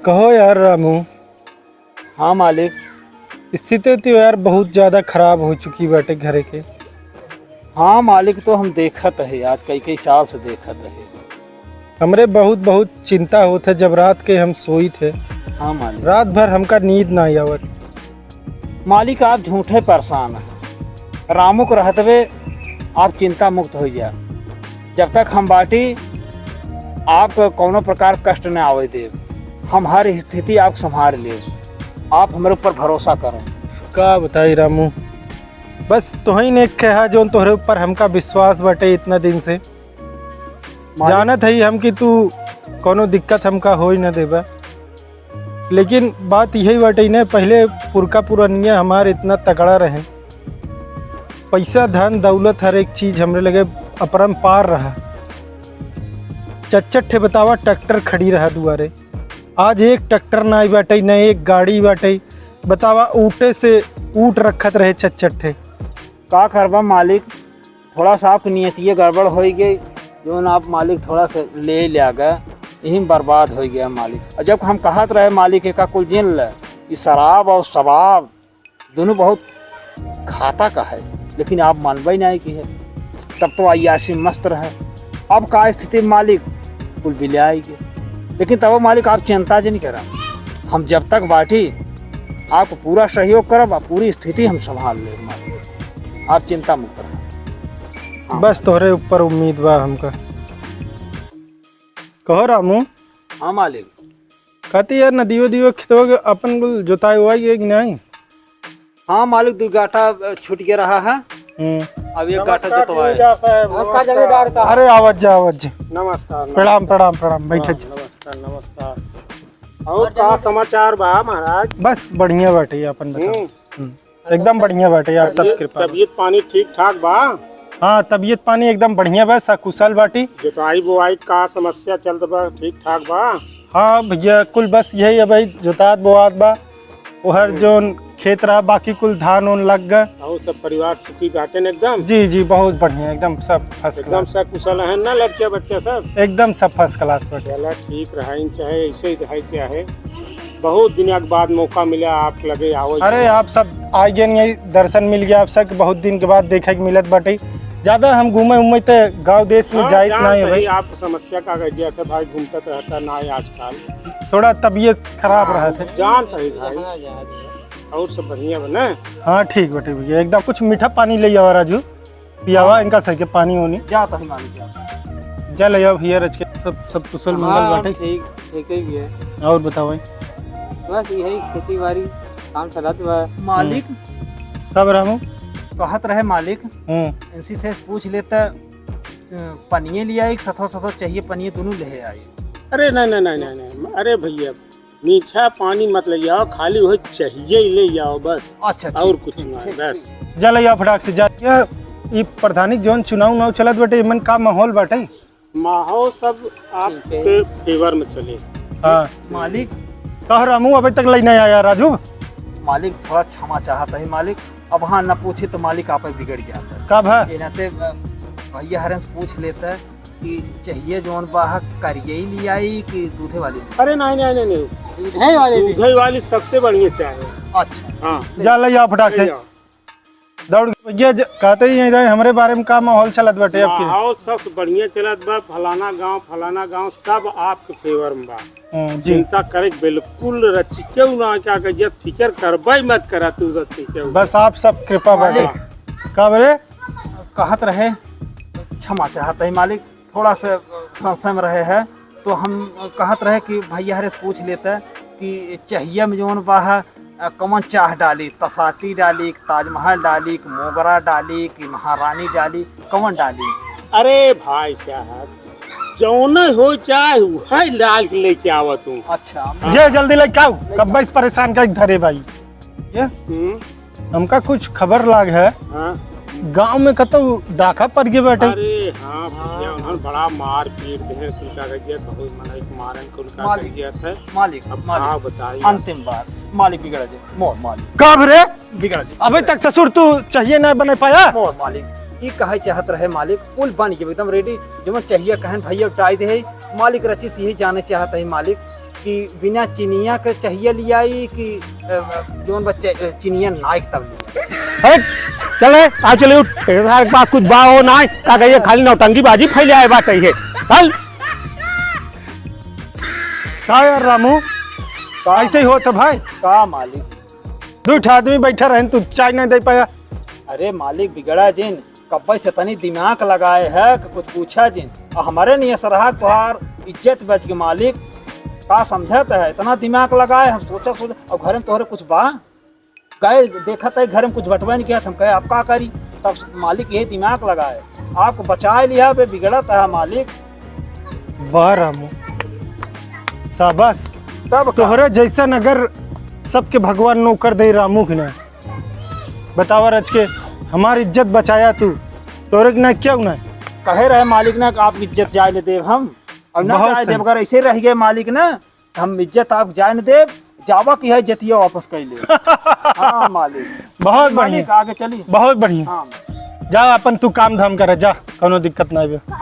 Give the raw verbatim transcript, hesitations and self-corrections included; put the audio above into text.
कहो यार रामू। हाँ मालिक। स्थिति तो यार बहुत ज्यादा खराब हो चुकी बाटे घरे के। हाँ मालिक, तो हम देखत है, आज कई कई साल से देखत है। हमरे बहुत बहुत चिंता होत है, जब रात के हम सोइत है। हाँ मालिक। रात भर हमका नींद ना आवत। मालिक, आप झूठे परेशान हैं। रामू के रहतवे आप चिंता मुक्त होइ जा। जब तक हम बाटी, आप कौनो प्रकार कष्ट न आवे देब। हम हर स्थिति आप संभाल लेब। आप हमरे ऊपर भरोसा करें। का बताई रामू, बस तोही ने कहा जौन तोहरे ऊपर हमका विश्वास बाटे इतना दिन से। मालिक। जानत हई हम कि तू कौनो दिक्कत हमका होई न देबा, लेकिन बात यही बाटे न, पहले पुरखा पुरनिया हमार इतना तगड़ा रहे, पैसा धन दौलत हर एक चीज हमरे लगे अपरंपार रहा। चच्चर ठे बतावा ट्रैक्टर खड़ी रहा दुआरे, आज एक ट्रैक्टर ना आई बाटे, न एक गाड़ी बाटे। बतावा ऊँटे से ऊँट रखत रहे चच्चर ठे। का करबा मालिक, थोड़ा सा आपकी नियतिये गड़बड़ होई गई, जौन आप मालिक थोड़ा सा ले लिया गए, यही में बर्बाद हो गया मालिक। और जब हम कहत रहे मालिक, एका कुल जिन ले, ई शराब और शबाब दोनों बहुत घातक है, लेकिन आप मानबे नहीं की है। तब तो अय्याशी मस्त रहे, अब का स्थिति मालिक, कुल बिलियाई गए। लेकिन तब मालिक आप चिंता जे नहीं करा, हम जब तक बाटी आपको पूरा सहयोग करब, आप पूरी स्थिति हम संभाल लेब मालिक, आप चिंता मुक्त रहे। हाँ। बस तोहरे ऊपर उम्मीद बा हमका। कहो रामू। हाँ मालिक। कहती यार नदियो दियो खेतवा के अपन कुल जोताई हुआ कि नहीं? हाँ मालिक, दो गाटा, अ, छूट गया रहा है। हम्म। अब एक गाटा नमस्कार जोतवाए। जमींदार साहब, नमस्कार नमस्कार। जमींदार साहब। अरे आवत जा, आवत जा। नमस्कार, प्रणाम, नमस्कार। प्रणाम, प्रणाम, बैठे हाँ, जा। नमस्कार, नमस्कार। और का समाचार बा महाराज? बस बढ़िया बाटे, अपन बताओ। हम्म। हम्म। एकदम बढ़िया बाटे, आप सब तबीयत, कृपा बा। तबीयत पानी ठीक ठाक बा? हाँ, तबीयत पानी एकदम बढ़िया बा, सकुशल बाटी। जोताई बोआई का समस्या चलत बा, ठीक ठाक बा? हाँ भैया, कुल बस यही है भाई, जोतात बोआत बा, ओहर हम्म। जोन खेत रहा, बाकी कुल धान ओन लग गए। और सब परिवार सुखी बाटे न एकदम? जी, जी, बहुत बढ़िया, एकदम सब first एकदम class। सकुशल है ना लड़के बच्चे सब? एकदम सब first class बाटे। चला ठीक रहा, इन चाहे ऐसे ही रहे, क्या है? बहुत दिन के बाद मौका मिला आप लगे आवे अरे, के। आप सब आइ गए, यही दर्शन मिल गया आप सब, बहुत दिन के बाद देखे के मिलत बाटे। ज्यादा हम घूमे उमे ते गाँव देश में हाँ, जाइत जान नहीं है सही, भाई। आपको समस्या का गजिया था भाई, घूमता तो रहता ना है आजकल। थोड़ा तबीयत खराब हाँ, रहा था। जान सही भाई। और सब बढ़िया बा ना? हाँ, ठीक बाटे भैया, एकदम कुछ मीठा पानी ले आवा राजू। पियावा हाँ। इनका सर के पानी होनी। जात है मालिक, जात है। जा ले आओ भैया, रच के सब, सब कुशल मंगल हाँ, बाटे। ठीक, ठीक ही है। और बताओ भाई। बस यही खेती बाड़ी काम चलत बा। मालिक। हम्म। सब रामू? कहत रहे मालिक, हम्म। इनसे से पूछ लेता, अ, पनिये ले आई, सथो सथो चाहिए पनिये दोनों ले आई। अरे नहीं, नहीं, नहीं, नहीं, नहीं। अरे भैया, मीठा पानी मत ले आओ, खाली वही चाहिए ही ले आओ बस। अच्छा, ठीक, और कुछ ठीक, नहीं, ठीक, बस। ठीक। जा ले आओ फटाक से, जा। ये, ये प्रधानी जौन चुनाव उनाव चलत बाटे, इमन का माहौल बाटे? माहौल सब ठीक है। आपके फेवर में चले। हाँ। मालिक। कह रामू अबे तक ले नहीं आया राजू? मालिक थोड़ा क्षमा चाहत है मालिक, अब हाँ न पूछे तो मालिक आप बिगड़ जाता है। कब है? ये नाते, अ, भैया हरेन से पूछ लेता है। कि चाहिए जौन बा ह करियई लियाई कि दूधे वाली लियाई? अरे नहीं, नहीं, नहीं, नहीं। दूधे वाली दूधे वाली सबसे बढ़िया चाय है। अच्छा। हाँ। जा ले आओ फटाक से। ले आओ। दौड़ के भैया ज-, कहते ही हैं, इधर हमरे बारे में का माहौल चलत बाटे आपके? माहौल सबसे बढ़िया चलत बा, फलाना गांव, फलाना गांव, सब आपके फेवर में बा। हम्म, जी। चिंता करे के बिल्कुल रचिकेउ ना, क्या कहिए, फिकर करबे मत करा तू रचिकेउ। बस आप सब कृपा बाटे। मालिक। का बोले? कहत रहे, क्षमा चाहत है मालिक, थोड़ा से संशय में रहे है, तो हम कहत रहे कि भैया हरे से पूछ लेते कि चाहिए में जौन बा है, अ, कौन चाह डाली, तसाटी डाली, ताजमहल डाली, कि मोगरा डाली, कि महारानी डाली, कौन डाली? अरे भाई साहब, जौन हो चाहे वही डाल के लेके आवा तू। अच्छा। हाँ। जे जल्दी लेके आओ, कब से परेशान कर धरे भाई। ये? हम्म। हमका कुछ खबर लाग है। हाँ। गांव में कतौ डाका पड़ गए बाटे। अरे हाँ भैया, उन्होंने बड़ा मार पीट दे, कुल का गया, बहुत मनई के मारन, कुल का मालिक, गया था। मालिक, अब मालिक, का बताई? अंतिम बार, मालिक बिगड़ दे, मोर मालिक। कब रे? बिगड़ दे। अबे तक ससुर तू चाहिए ना बने पाया? मोर मालिक, ई कहे चाहत रहे मालिक, कुल बन गए एकदम ready, जो मैं चाहिए कहन भैया उठाई दे, मालिक रचिस यही जाने चाहत है मालिक। कि बिना चिनिया के चाहिए लियाई कि, अ, जौन बच्चे, अ, चिनिया नाइक तब लियाई। हट, चल रे, आ चले उठ। तेरे सारे के पास कुछ बा हो ना, का कहिए खाली नौटंकीबाजी फैले आए बाटे ये। चल। का यार रामू, का? ऐसे ही होत है भाई। का मालिक? दू ठे आदमी बैठा रहन, तू चाय नहीं दे पाया। अरे मालिक बिगड़ा जिन, कब्बे से तनी दिमाग लगाए है कि कुछ पूछा जिन। और हमारे नियसरहा तोहार इज्जत बच गई मालिक, का समझत है? इतना दिमाग लगाए, हम सोचा सोचा, और घर में तोहरे कुछ बा? गए देखत है घर में कुछ बटवा नहीं किया, हम कहे आप का करी? तब मालिक यही दिमाग लगाए, आपको बचाए लिया बे, बिगड़त है मालिक। वाह रामू, शाबाश। तब का? तोहरे जैसन अगर सबके भगवान नौकर दे रामू के ना, बतावा रच के हमार इज्जत बचाया तू, तोहरे के ना क्यों ना? कहे रहे मालिक ना कि आप इज्जत जाए ले देव हम, और ना बहुत जाए सही। देव, अगर ऐसे रह गए मालिक ना, हम इज्जत आप जाए न देव, जावा की है जतिया वापस कर ले। हाँ मालिक। बहुत मालिक, बढ़िया। आगे चली। बहुत बढ़िया। हाँ। जा अपन तू काम धाम करे जा, कोनो दिक्कत ना बे।